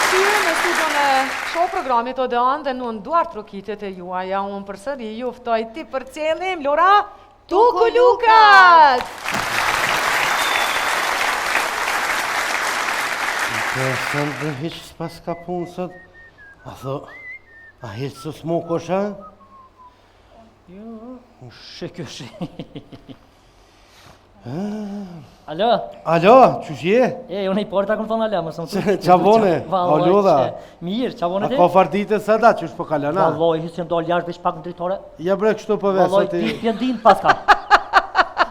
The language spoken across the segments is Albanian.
Rikthyer në studion e show programit Odeon dhe nën duartrokitjet e juaja unë përsëri ju ftoj t'i përcjellim Lora Tukulukat! Interesant dhe hiç s'paska punë sot. A tho, a hiç së smu kosha? Jo, shyqyr shi. Alo? Alo, qysh je? E, unë i pari ta kom thonë alo, më së më Qa bone? Alo dha? Mirë, qa bone ti? A ka farë dite së da, qysh po kalon a? Valloj, hiç jam dalë jashtë, veç pak në dritare. Ja bre, kështu po vesa ti? Valloj, ti pjëndin paska.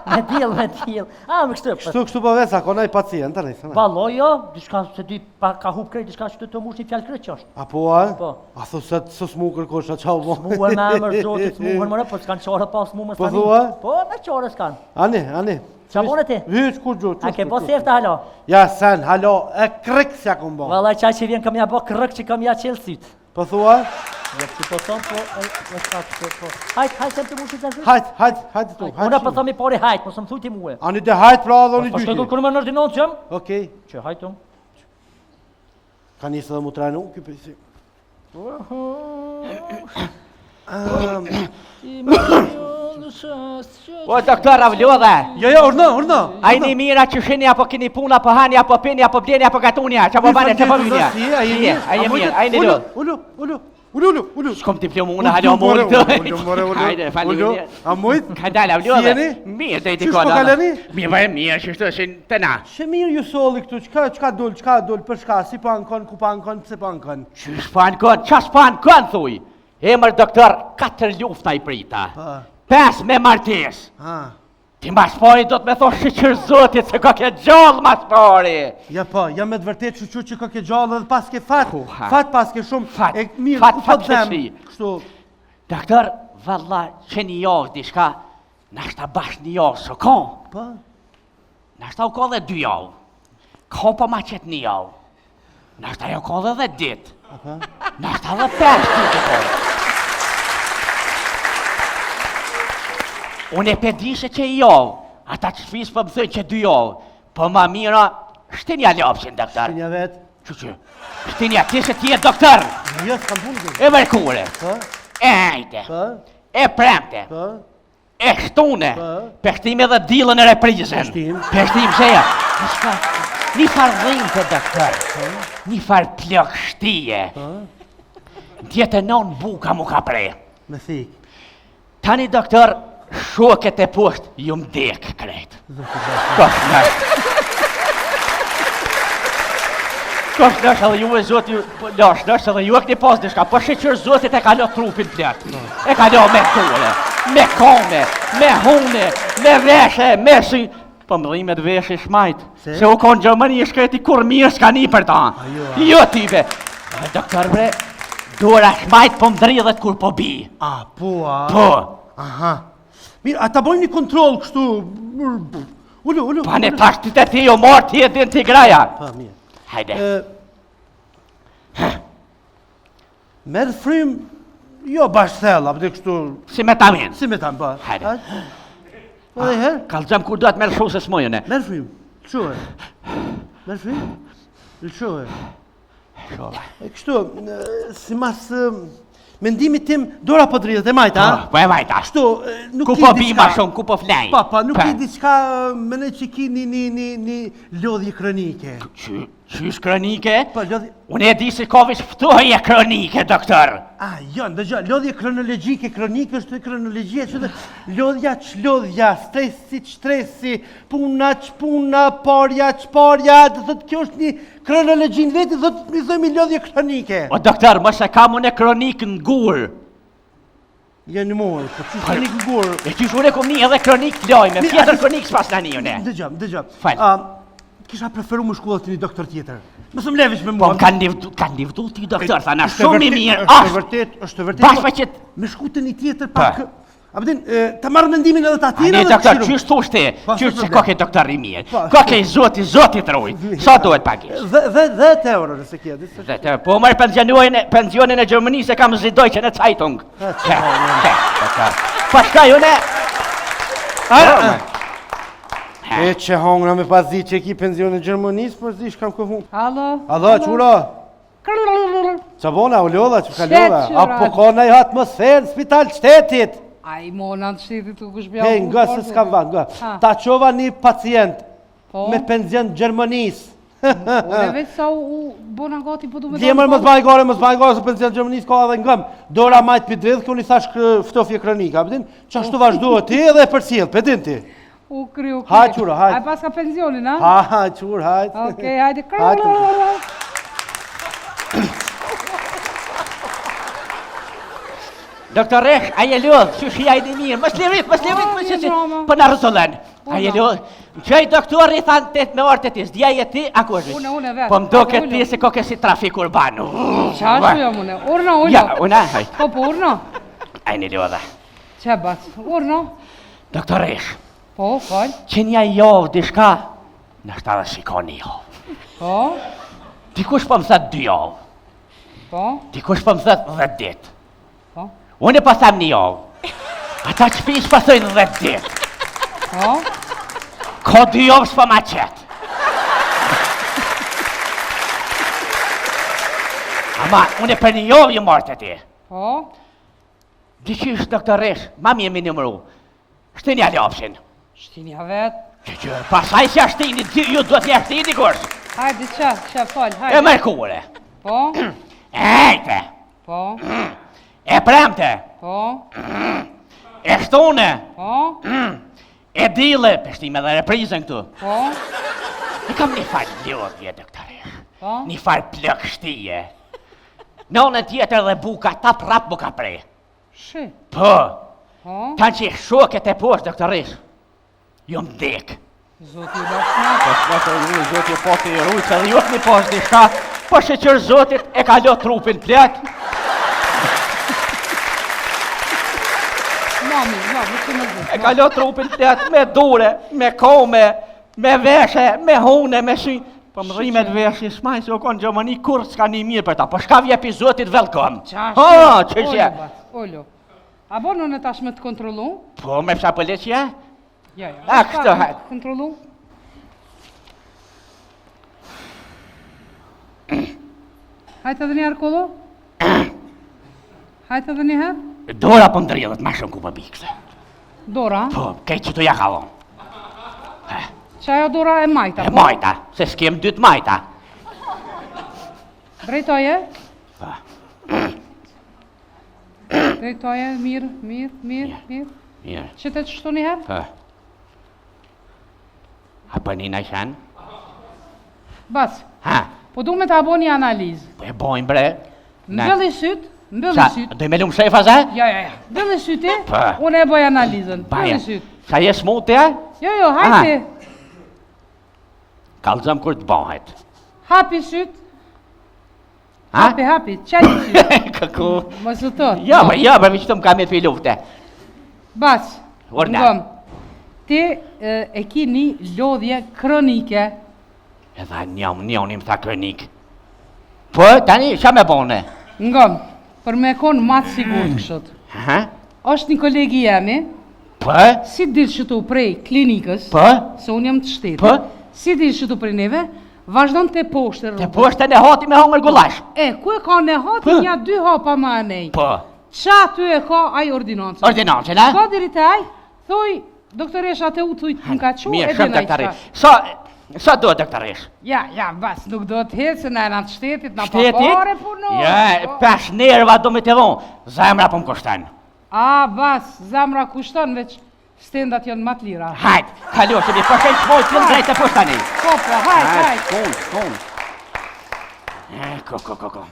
Me diell, me diell. A, me kështu. Kështu, kështu po vesa, ka naj pacient, tani, thëna. Valloj, jo, diçka se di, pa, ka hup krejt, diçka që të të mush një fjalë krejt që është. A po, a? Po. A thu se të së smu kërkosh, a qa u bo? Smu e me emër zotit, smu e mërë, po s'kanë qare pa smu më Po thua? Po, me qare s'kanë. Ani, ani. Qa bone ti? Hyq, kur gjo, A ke bo sefte hala? Ja, sen, hala, e krejt s'ja kom bo. Valla, qa që vjen kam ja bo krejt që kam ja qelë sytë. Po thua? Ja, që po thom, po, e, e, sa që po. Hajt, hajt, sem të mushit të Hajt, hajt, hajt, tu, hajt. Unë po thom i pari hajt, mos më thuj ti mue. Ani de hajt pra dhe unë i Po dyti. shkoj kërë më në ordinancë jam? Okej. Që hajt unë. Ka nisë edhe mu trajnu, ky pisi. O, doktor, a vlodhe? Jo, jo, urdhno, urdhno. A jeni mirë, a qysh jeni, apo keni puna, apo hani, apo pini, apo bleni, apo gatuni, a që po bane, që po vini? Si, a je mirë? A je mirë, a jeni lodhë? Ulu, ulu, ulu, ulu, ulu. S'kom diplomu unë, hala mund të. Ulu, more, ulu. Hajde, fali, Ulu, a mujt? Ka dalë, a vlodhe? Si jeni? Mirë, dhe i Qysh po kaloni? Mirë, po, mirë, që shtë, si të na. Që mirë ju solli këtu, çka, çka dul, çka dul, për shka, si po ankon, ku po ankon, pse po ankon? Qysh po ankon, qa s'po ankon, thuj? E mër doktor, katër lufta i prita. Po. Pes me martes. Ha. Ti mas pari do të me thosh shyqyr zotit se koke gjallë mas pari. Ja po, ja me të vërtet shyqyr që koke gjallë dhe paske fat. Uha. Fat paske shumë. Fat, E mirë, fat, ku po fat them? qeshi. Kështu. Doktor, valla që një javë diçka, nashta bash një javë s'o ka. Po. Nashta u ka dhe dy javë. Ka po ma qet një javë. Nashta jo ka dhe dhe ditë. Apo? Nashta dhe pesë ditë po. Unë e pe di se që i javë, ata të shpis po më thënë që dy javë, po ma mira, shtinja lapsin, doktor. Shtinja vetë. Që që? Shtinja ti se ti je doktor. Jo, s'kam punë këtu. E mërkure. Po? E enjte. Po? E premte. Po? E shtune, Po. pe shtim edhe dillën e reprizën. Pe shtim. Pe shtim se ja. Një farë, një farë dhimbte, doktor. Një farë plogështie. Po? N'tjetën anë buka mu ka pre. Me thik. Tani, doktor, shokët e poshtë, ju më dek krejt. Kosh nështë. Kosh nështë edhe juve zoti, po, lash nështë edhe ju e këni pas diçka, po shyqyr zotit e ka lo trupin plot. E ka lo me dore, me kome, me hune, me veshe, me sy. Po më dhimet veshi shmajt, Se? se u konë Gjermani i shkreti kur mirë s'ka ni për ta. A, jo, a. Jo tipe. E, Doktor bre, dora shmajt po më dridhet kur po bi. A, po, a. Po, Aha. Mirë, a ta bëjmë një kontroll kështu? Ulu, ulu. pa ne tash ti të ti jo marrë ti e din ti graja. Po, mirë. Hajde. E, Merr frym, jo bash thellë, apo kështu, Si me tamin. si me tam, po. Hajde. Hajde. Po edhe herë, Kallxam kur duhet me lëshu se s'moj unë. merr frym, lëshoje. Merr frym, lëshoje. Shova. E kështu, si mas mendimit tim, dora po dridhet e majta, a? Po, po e majta. Kështu, nuk Ku ki po bi diçka- ma shumë, ku po flej. Pa, pa, nuk Pa. ki diçka, mendoj që ki një, një, një, një lodhje kronike. Qy, qysh kronike? Po, lodhje... Unë e di se ka veç ftohje kronike, doktor. A, jo, ndëgjo, lodhje kronologjike, kronike është kronologjia që dhe lodhja çlodhja, stresi çstresi, puna çpuna, parja çparja, do thotë kjo është një kronologji në veti, thotë mi themi lodhje kronike. O doktor, mos e kam unë kronik në gur. Jo në mur, po qysh kronik në gur. E qysh unë e kom një edhe kronik të lojme, Mirë, tjetër a- kronik s'pas në një unë. Dëgjo, dëgjo. Fal. A, kisha preferu më shku te një doktor tjetër. Mos më levish me Po mua. më kanë livdu, kanë livdu ti doktor, tha na Është e shumë i vërtet- mirë, Është e ashtë. vërtet, është e vërtet. Bash po, pa që Me shku te një tjetër pak. A po din, e, ta marr mendimin edhe të atina Ani dhe doktor, këshiru. qysh thosh ti? Po, Qysh s'është se problem. ka ke doktor i mirë? Po. Ka ke zoti, zoti të rujt. Sa duhet pagesë? Dhe dhe 10 euro nëse ke, di se. Dhe të, po marr pensionin, pensionin e Gjermanisë e kam Süddeutsche Zeitung. Ha, Ke, që po, ke, doktor. Pa shkaj unë. A, E që hongra me pas di që ki pensionin e Gjermanisë, por zi shkam këhu. Alo? Alo, qura? Qa bona, u lodha, që ka lodha? A po ka naj atmosferë në spital shtetit? Ai mo në shtetit të kush bja Hej, nga se s'kam vend, nga. Ta çova një pacient po. me penzion Gjermanisë. Unë veç sa u bona gati po du me... Djemër, mos baj gore, mos baj gore, se penzion Gjermanisë ka edhe ngëm. Dora majtë p'i dridh, këu një thash ftofje kronika, pe din? Qashtu vazhdo ti edhe e përcjell, pe din ti? U kry, u kry. Hajt, qura, hajt. Ai paska penzionin, a? Ha, ha, qur, hajt. Okej, hajde. Hajt. Doktoresh, a je lodh, që shi ajde mirë, mos lëvit, mos lëvit, mos lëvit, po na rrëzollën. A je lodh, qëj doktori thanë tetë me orë të ti, s'dja je ti, a ku është? Une, une, vetë. Po më doket ti se koke si trafik urban. Qa është jam une? Urno, ulo. Ja, une, hajt. Po, po, urno. Ajni lodha. Që bac, urno. Doktoresh. Po, fal. Që një javë diçka, nashta edhe s'i ka një javë. Po. Dikush po më thët dy javë. Po. Dikush po më thët dhetë ditë. Po. Unë po them një javë. Ata të shpisë po thojnë dhetë ditë. Po. Ka dy javë s'po ma qet. Ama, unë për një javë jom ardh te ti. Po. Diqysh, doktoresh, ma mirë mi numru. Shtinja lapsin. Shtinja vetë. Që që, pasaj që shtini, ju do t'ja shtini kurs. Hajde, që, që, fol, hajde. E mërkure. Po. E ejte. Po. E premte. Po. E shtune. Po. E dile, pe shtime dhe reprizën këtu. Po. E kam një farë lodhje, doktoresh. Po. Një farë plogështie. Në anën tjetër dhe buka, ta prap m'u ka pre. Shi. Po. Po. Tanë që shoket e poshtë, doktoresh. Jom dek. Zoti ju lashtë na. Po s'ka të ju, zoti ju po të i rujtë, se dhe ju një poshtë diçka, po shyqyr zotit e ka lo trupin plot. Mami, mami, që më zë. E ka lo trupin plot me dure, me kome, me veshe, me hune, me sy. Po më dhimet veshi, s'maj se u konë Gjermani, kurrë s'ka një mirë për ta, po shka vje pi zotit welcome. Qa Ha, që që? Olo, a bon unë tash me të kontrollu? Po, me psa policia? Ja, ja. A, kështu, hajt. Kontrollu? Hajt edhe një herë kollo? Hajt edhe një herë? Dora po më dridhet, ma shumë ku po bi këse. Dora? Po, kejt që të ja ka dhonë. Që ajo dora e majta, E po? majta, se s'kem dy të majta. Drejtoje? Po. Drejtoje, mirë, mirë, mirë, mirë. Mirë. Që të qështu një herë? Po. A për një në Bas. Ha. Po du me ta bo një analizë. Po e bojmë bre. Mbylli syt, mbylli syt. Do i me lumë shefa, ze? Jo, jo, jo. Mbylli syt ti, Po. unë e boj analizën. Baja. Mbylli syt. Sa je smut ti, a? Jo, jo, hajde. Kallzëm kur të bëhet. Hapi syt. Ha? Hapi, hapi, çeli syt. Këku. Mos u tot. Jo, po, jo, po, veç të më ka me të lufte. Bas. Urdhna. Ngom. Ti e, e ki një lodhje kronike. E tha njëm, njëm, më tha kronik. Po, tani, qa me bone? Ngom, për me konë ma të sigurt kështu. Ha? është një koleg i jemi, Po? si dil qëtu prej klinikës, Po? se unë jam të shtetit, Po? si dil qëtu prej neve, vazhdon te poshtë Te rrugës. poshtë Nehati me hongër gullash. E, ku e ka Nehati Po. nja dy hapa ma anej? Po. Qa aty e ka ai ordinancën? Ordinancën, a? Ka deri te ai, thuj, doktoresha te u thuj, më ka qu, Mirë, e shumë din ai doktoresh. çka. Sa, sa duhet doktoresh? Ja, ja, bas, nuk do të hecë, na jena të shtetit, na pa Shtetit? pare punon. Ja, Po. pesh nerva do me të dhonë. Zemra po më kushton. A, bas, zemra kushton, veç stendat janë më të lira. Hajt, kalo, që mi përshen që mojtë, të drejt e poshtë tani. Po, po, hajt, hajt. Shkon, shkon. E, ko, ko, ko, ko.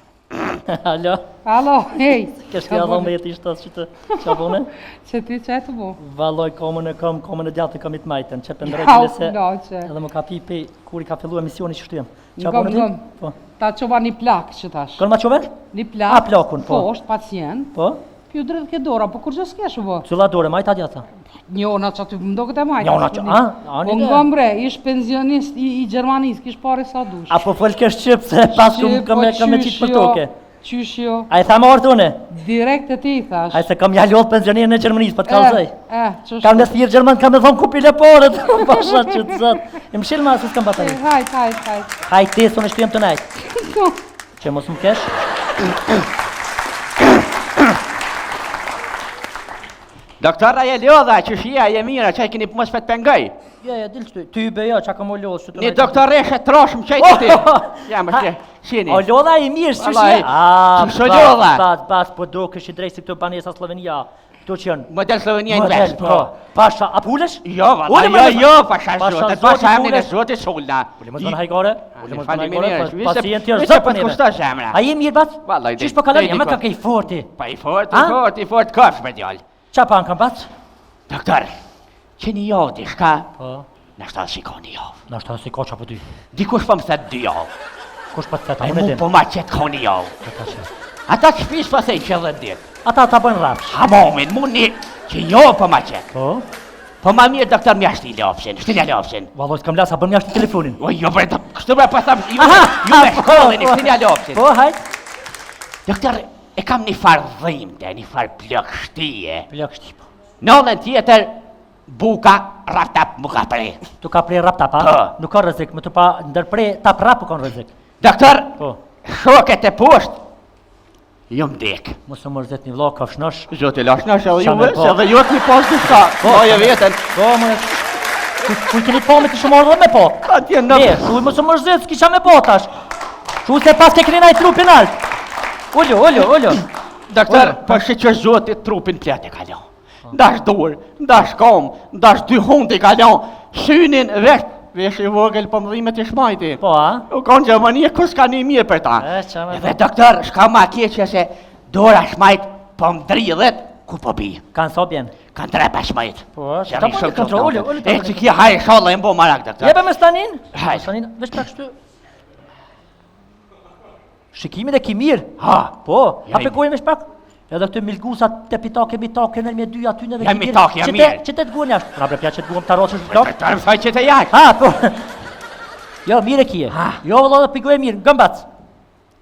Alo, Alo, hej. kesh kja dhomë jetë ishtë që të qa bone? Që ti që e të bo? Valloj komën e kom, komën e djathtë kom i të majtën, që pëndroj Jau, gjile se plaqe. edhe më ka pi pe kur i ka fillu emisioni që shtyjem. Qa Ngom, bone ti? ngom. Po. Ta qova një plak që tash. Kon ma qove? Një plak. A, plakun, po. Po, është pacient. Po. Pju dredh ke dora, po kur gjë s'kesh u bo? Cilla dore, majta djathta? Njona që aty më doket e majta. Njona që- a, a, Po një ngom bre, ish pensionist i, i Gjermanisë, kish pare sa dush. A po fol ke shqip se pas kum kam me kam me qysh qitë për jo, toke. Qysh jo, A e tha më ortë une? direkt e ti i thash. Ai se kam ja lodh pensionerin në Gjermanisë, po të kallzoj. Eh, eh, që Kam në thirr gjerman, kam me thonë ku pile porët. Pasha që të zot. E mshil ma se s'kam batari. Hajt, hajt, hajt. Hajt ti, sonë shpijem të najt. Që mos më kesh? Doktor, a je lodha, që shia, je mira, që e keni mos për të pengoj. Jo, jo, dil qëtu, ty be jo, që ka më lodhë, që të Një doktoreshe trosh më qejtë ti. Ja, më shke, shini. O lodha i mirë, si Wallahi, shia? Ah, qysh o lodha? Bas, bas, po do kështë i drejtë si këto banesa Slovenia. Këto që janë. Model Slovenia Model, Invest, po. Pasha, a pulesh? Jo, valla, Ule, jo, më- jo, pasha Pasha, zotit, zoti, pasha emrin e pulesh. zotit sulna. Ule mos bën hajgare, ule mos bën hajgare, Faleminderit, po vise- pacienti është vise zot po për të neve. kushton zemra. A je mirë bac? Vallai, Qysh po kalon? deri Ja më diku. ka ke i forti. Pa i fort, i A? fort, i fort, kofsh për djalë. Qa pa kam bac? Doktor, që një javë diçka, Po. nështë si ka një javë. Nështë si ka qa po ty. Dikush po më thet dy javë. Kush po të thet, a E unë e mu dim. po ma qetë ka një javë. Ata që. Ata të shpis po thejnë që 10 ditë. Ata ta bëjnë rrafsh. Ha momin, mu një, që jo po ma qetë. Po. Po ma mirë, doktor, mja shti lapsin, shtilja lapsin. Vallai s'kam las, a bën jashtë telefonin. O, jo, bre, kështu bre, po tham, ju, Aha, ju me po, shkollën, po. shtilja lapsin. Po, hajt. Doktor, e kam një farë dhimte, një farë plakështije. Plakështi po. Në anën tjetër, buka raptap më ka pre. Tu ka pre raptap, a? Po. Nuk ka rrezik, më të pa ndërpre tap rap ka rrezik. Doktor, Po. shoket e poshtë, jo më dek. Mos u mërzit një vlla, ka shnosh. Zoti lashnash edhe Qa juve, me po? se edhe ju keni pas diçka. Po, e veten. Po, më Ku ku keni po me të shumë orë dhe me po? Atje në Ne, shuj mos u mërzit, s'kisha me po tash. Shuj se pas ke keni naj trupin alt. Ulu, ulu, ulu. Doktor, po shiqyr Zoti trupin plot e ka lon. Ndash dur, ndash kom, ndash dy hund i ka lon. Synin vesh, vesh i vogël po më dhimet i shmajti. Po, a? U konë Gjermani, ku s'ka një mirë për ta. E, qa me Edhe doktor, shka ma keqe se dora shmajt po më dridhet, ku po bi? Kanë sa bjen. Kanë tre 15. Po, Që ta rri po shumë kontroll, qoftë, ulu, ulu, E që kja hajë shallë e mbo marak, doktor. Jepe me stanin? Hajde. Stanin, veç pak kështu. Shikimin e ki mirë. Ha. Po, Ja, hape i- gojën veç pak. Edhe këtë milgusat te pitake, mitake, në me dy aty në dhe Ja, ki mirë. mitake, ja Qëte- mirë. Qëte të guën jashtë. Pra bre, pja që të guën të rrosësh në flok. Doktor, më thaj që të jashtë. Ha, po. Jo, mirë e kije. Ha. Jo, vëlla, dhe pigoj e mirë, gëmbac.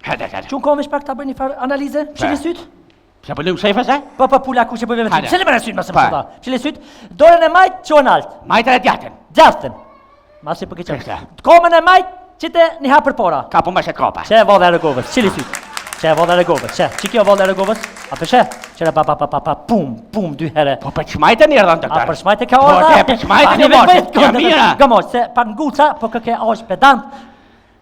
Hajde, hajde. Qun kohë veç pak ta bëj një farë analize? Mshili syt? Pse po lumë shefe se? Po, po, pula kush e bëj vetë. Hajde. Mshili më syt, mos e Pa. më Mshili syt. Dorën e majt çon alt. Majtën e djatën. Djathtën. Masi po keqen. Kështu. Komën e majt qite një hap përpara. Ka po më shet kopa. Qe vodha e Rogovës, qili syt. Qe vodha e Rogovës, qe. Që kjo vodha e Rogovës? A peshe? Qe pa pa pa pa pa pum pum dy herë. Po për çmajtën erdhën doktor. A për shmajtë ka Po, ardha? dhe për shmajtën e moshë. Ja mira. Gëmo, se pak nguca, po kë ke aq pedant.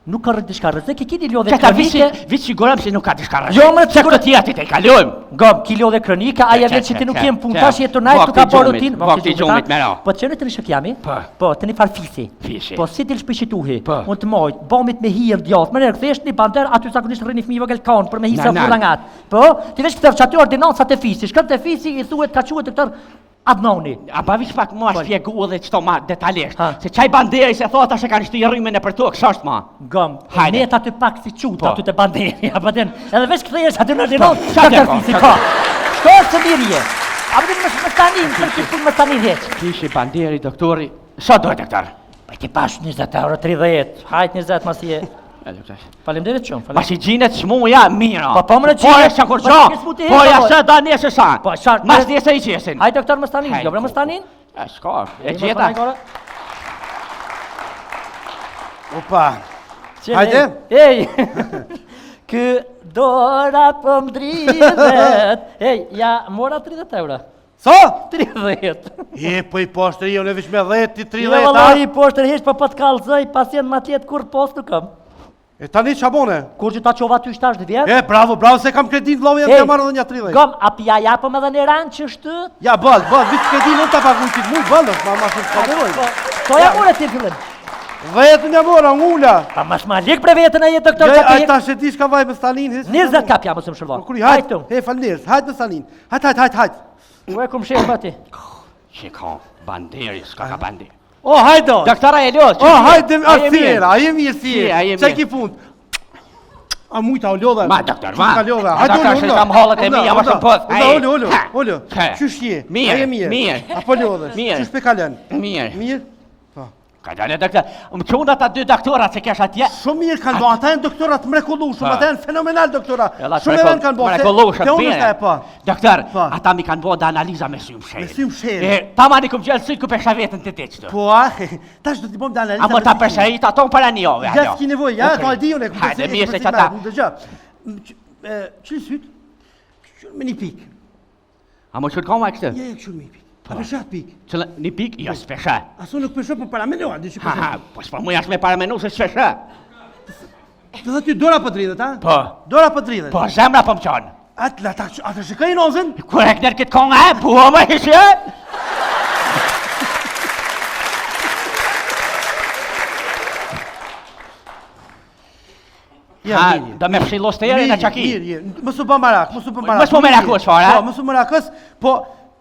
Nuk ka diçka rrezik, e ki një lodhje Që ta visi, kronike. visi siguram se nuk ka diçka rrezik. Jo, më se sigur- këto tjera ti te kalojmë. Gom, ki lodhje kronike, ai e Qe, vet që qe, ti nuk qe, je në punë, qe. tash je turnaj, tu ka Vakti bërë gjumit, rutinë, vakti gjumit, a? me ra. Po të qenë të një shok jami? Po. Po, të një farë fisi. Fisi. Po si dil shpishituhi? Po. Unë të mojt, bomit me hije në djathë, më nërë kthesh një bander, aty zakonisht rrini fëmijë vogël kanë për me hi Na, sa na. furra ngat. Po, ti veç kthesh aty ordinancat e fisi, shkon te fisi i thuhet ka quhet doktor Adnani. A pa vish pak mua shpjegu edhe qëto ma detalisht. Ha. Se çaj banderi se thot tash e kanë shti rrymën e për tokë, s'është ma. Gom, Hajde. net aty pak si çut Po. aty te banderi, apo den. Edhe veç kthehesh aty në ordinancë, Po, qa doktor te ka, fisi qa ka. Shko se mirë je. A më më më tani, për këtë punë më tani hiç. Kishi banderi doktori. Sa do doktor? Po ti pash 20 euro 30. Hajt 20 mos je. E doktor. Faleminderit shumë. Ma Faleminderit. si gjinet smuja, mira. Po, po, më në Po, gjinet. e shë kur Po, gjo. s'ke smuti Po, hiç, ja po. së da nesër sa. Po, sa- Mas nesër i qesin. Hajt doktor mos tani, Hajt, jo bre mos ku, ku. tani. E, s'ka, e gjeta. Opa. Hajde. Ej. Kë dora po më dridhet. Ej, ja mora 30 euro. Sa? 30. E, po i poshtër i, unë e vish me 10, ti 30, Jo a? vallahi poshtër hiç, po po të kallzoj, pacient më tjetë kur post nuk kam. E tani qa bone? Kur që ta qova ty 70 vjet? E, bravo, bravo, se kam kredin, vllau jam Ej, të marrë edhe një 30. Gom, a pja japëm edhe në ran që shty? Ja, ball, ball, vish kredin, unë ta paguj ti mu, ball, ma ma shumë s'ka nevojë. Po, to ja mure ti në fillim. Vetën ja mora, ngula. Pa mas ma lik pre vetën e jetë doktor Ja, që ai ti. tash e di çka vaj me Stalin, hiç. 20 kap jam ose më shërbon. Po kuri, hajt, e faleminderit, hajt me Stalin. Hajt, hajt, hajt, hajt. U e kum sheh pati. Që ka banderi, s'ka ka banderi. O, hajde. Doktora e lodh. O, hajde, a si era, a je mirë si Si, je. a je Çka mirë. ki fund? A mujta, o lodha. Ma, doktor, ma. Ka lodha. Ma, Hajde, doktor, ulu, se ulu. kam hallet e Ulu, mia, ma ulu, shumë poth. Ulu, Ej. ulu, ulu, Ha. ulu. Ha. Qysh je? Mirë, A je mirë? mirë. A po lodhesh? Mirë. Qysh pe kalon? Mirë. Mirë? Po. Ka dalë doktor. Më çon ata dy doktora që kesh atje. Shumë mirë kanë bërë, ata janë doktora të mrekullueshëm, ata janë fenomenal doktora. Shumë mirë kanë bërë. Mrekullueshëm. Te unë është e po. Doktor, po. ata mi kanë bërë analiza me sy mshel. Me sy mshel. E tamam i kom gjetë sytë ku pe shoh veten të ti Po, a, tash do t'i bëjmë analiza. A mo ta përsërit ato para një jave, Ja, s'ki nevojë, ja, ta di unë, ku Hajde, mirë se çata. Dëgjoj. Çil syt? Qyr me një pikë. A mo qyr ka ma këtë? Ja, ja, qyr me një pikë. A pe sheh atë pikë? Qëllë, një pikë? Jo, s'pe shoh. As unë nuk pe shoh, po parameno, a di që Ha, ha, po s'po muj as me paramenu se s'pe shoh. Të dhe ty dora po dridhet, a? Po. Dora po dridhet. Po, zemra po më çan. Atë, la, ta, atë shikoj nozën? Kur e kënër këtë kongë, e, po, më ishe? Ja, Ha, mirë. do me fshi losterin e çaki. Mirë, mirë. Mos u bë marak, mos u bë marak. Mos po merakos fare, Po, mos u merakos, po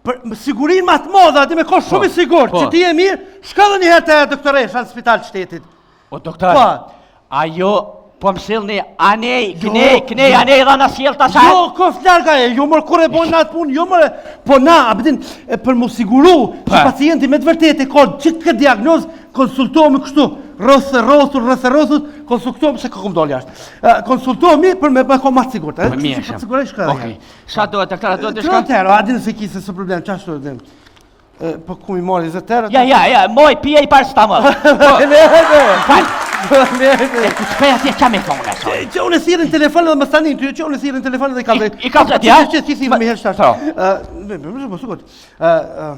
për më sigurinë më të madhe, aty me kon shumë i sigurt, po. që ti je mirë, shko edhe një herë te doktoresha në spital të shtetit. O doktor, Po. ajo po më sillni anej, knej, knej, anej dhe na sjell ta sa. Jo, koft larga e, jo mërë kur e bojnë atë punë, jo mërë, po na, a bedin, e, për mu siguru, që pacienti me të vërtetë e ka që këtë diagnozë, konsultohemi kështu, rreth e rrotull, rreth e rrotull, konsultohemi se ka kom dalë jashtë. E, Konsultohemi për me me kon më të sigurt, e? Po, mirë, Kështu që shumë. po të siguroj shka. Okej. Sa duhet, doktor, a duhet diçka? 30 euro, a din se ki se s'ë problem, çashtu e dim. E, Po ku mi marrë 20 euro? Ja, ja, ja, moj pije i paracetamol. Po, Ne, ne. fal. Ne, ne. E ku shpej atje qa me thonë asaj? Që unë e thirrin telefon dhe më thanin ty, që unë e thirrin telefon dhe i kallzoj. I- i kallzoj, ja? Që ti thirrë më herë tash. Po. Ë, më më më sukut. Ë, ë,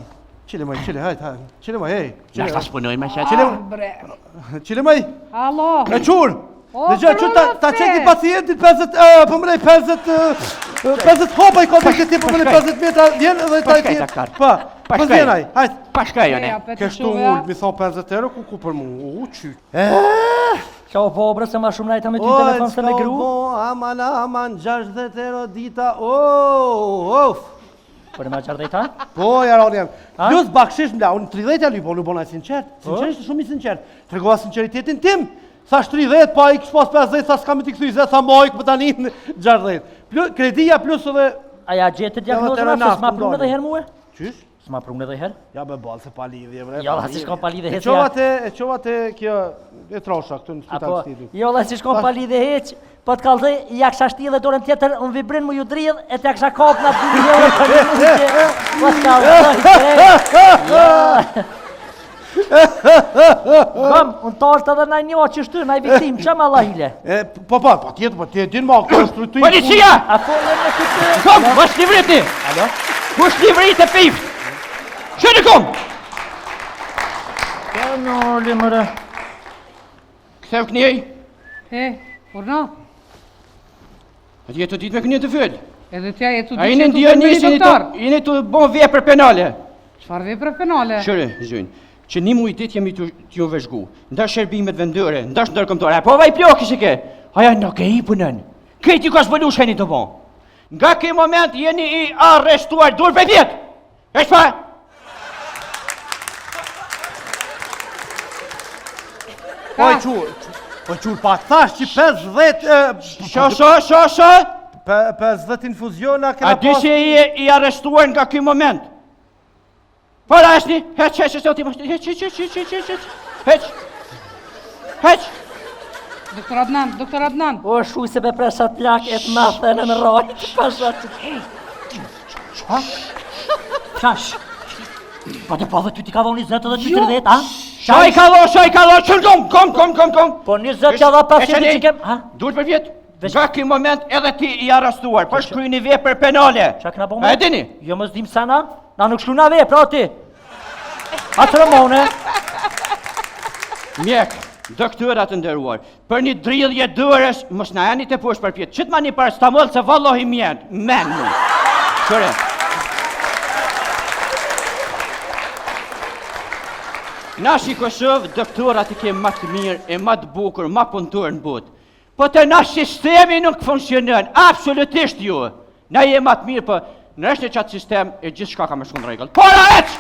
Çile moj, çile, hajt, hajt. Çile moj, hey. Na Çile. ta s'punoj me qetë. Çile, Ah, bre. çile moj. Alo. E qur. O, Dëgjoj, që ta ta Profe. çeki pacientit 50, ë, po më lej 50 ë, 50 hopa i ka të këtë, po më lej 50 metra vjen edhe ta Po shkaj, i daktar. Po, Po po shkaj. vjen ai. Hajt. Pa shkaj unë. Ja, pe të Kështu shuve, ul, mi thon 50 euro ku ku për mu. U qy. Qa o po bre se ma shumë najta me ty në telefon se me gru? O, aman, aman, 60 euro dita, o, of. Po në ma qartë ta? Po, jaroni jam. Ha? Plus bakshish më la, unë 30 ja lyp, unë u bona i sinqert. Sinqerisht shumë i sinqert. Tregova sinqeritetin tim. Thash 30, pa i kish pas 50, tha s'kam me t'i kthy 20, tha moj, po tani 60. Plus kredia plus edhe A ja gjetë diagnozën tera a se naftë, s'ma prunë ndalin. edhe herë mue? qysh? S'ma prunë edhe herë? Ja be ballë se pa lidhje bre. Jo, la, si shkon pa lidhje E hiç, çova ja. te, e çova te kjo e trosha këtu në spital Apo, të shtetit. jo la si shkon pa lidhje hiç, po të kallzoj, ja kisha shti dhe dorën tjetër, unë vibrin mu ju dridh, e t'ja kisha kap na 2 euro për një minutë. Po të kallzoj, bre. Gom, unë të është edhe naj një që shty, naj viktim, që ma lahile? E, po po, po tjetër, po ti e din ma, kjo është ty. Policia! A folën me këtë? Kom, mos livriti! Alo? Kush livrit e pift? Shëni kom! Ka në orli mëre. Ktheu kënej. E, urno. A ti je të ditë me kënjë të fyll. Edhe ti je të A jeni ditë ndje që të një jeni të, doktor. jeni të bon vepër penale. Çfarë vepër penale? Qyre, zhynë, që një muj ditë jemi të t'ju vëzhgu, ndash shërbimet vendore, ndash ndërkombëtare, po vaj plok ishe ke. Aja nuk e i punën. Krejt ju ka zbulu sheni të bon. Nga ky moment jeni i arrestuar dur për vjet. E çfarë? Po e qur, po qur pa thash që 50 e, Sho, sho, sho, sho. pe- 50 infuziona A kena di se je i arrestuar nga ky moment? Para esni, heq, heq, heq, ti mos, heq, heq, heq, heq, heq, heq, heq, heq. Doktor Adnan, doktor Adnan. O, shuj se be presat plak e të ma thënë në rojt, pasha që... Qa? Qash? Po të po dhe ty t'i ka dhonë 20 edhe ty 30, a? Shaj ka dho, shaj ka dho, qërë kom, kom, kom, kom. Po 20 që dha pacientit që kem... Ha? Duhet për vjet. Veç- Nga ky moment edhe ti i arrestuar, po shkruaj një vepër penale. Qa këna bo A e dini? Jo mos dim sa na, na nuk shkru na vepra, o ti. A të rëmone? Mjek, doktorat të nderuar, për një dridhje dorës, mos na jani të poshtë për pjetë. Qit ma një paracetamol se vallahi mjen, men mu. Qyre. Na si Kosovë, doktorat i kem ma të mirë e ma të bukur, ma punëtor në botë. Po të na sistemi nuk funksionon, absolutisht ju. Na jem ma të mirë, po në është në qatë sistem e gjithë shka ka me shku në rregull. Para ec!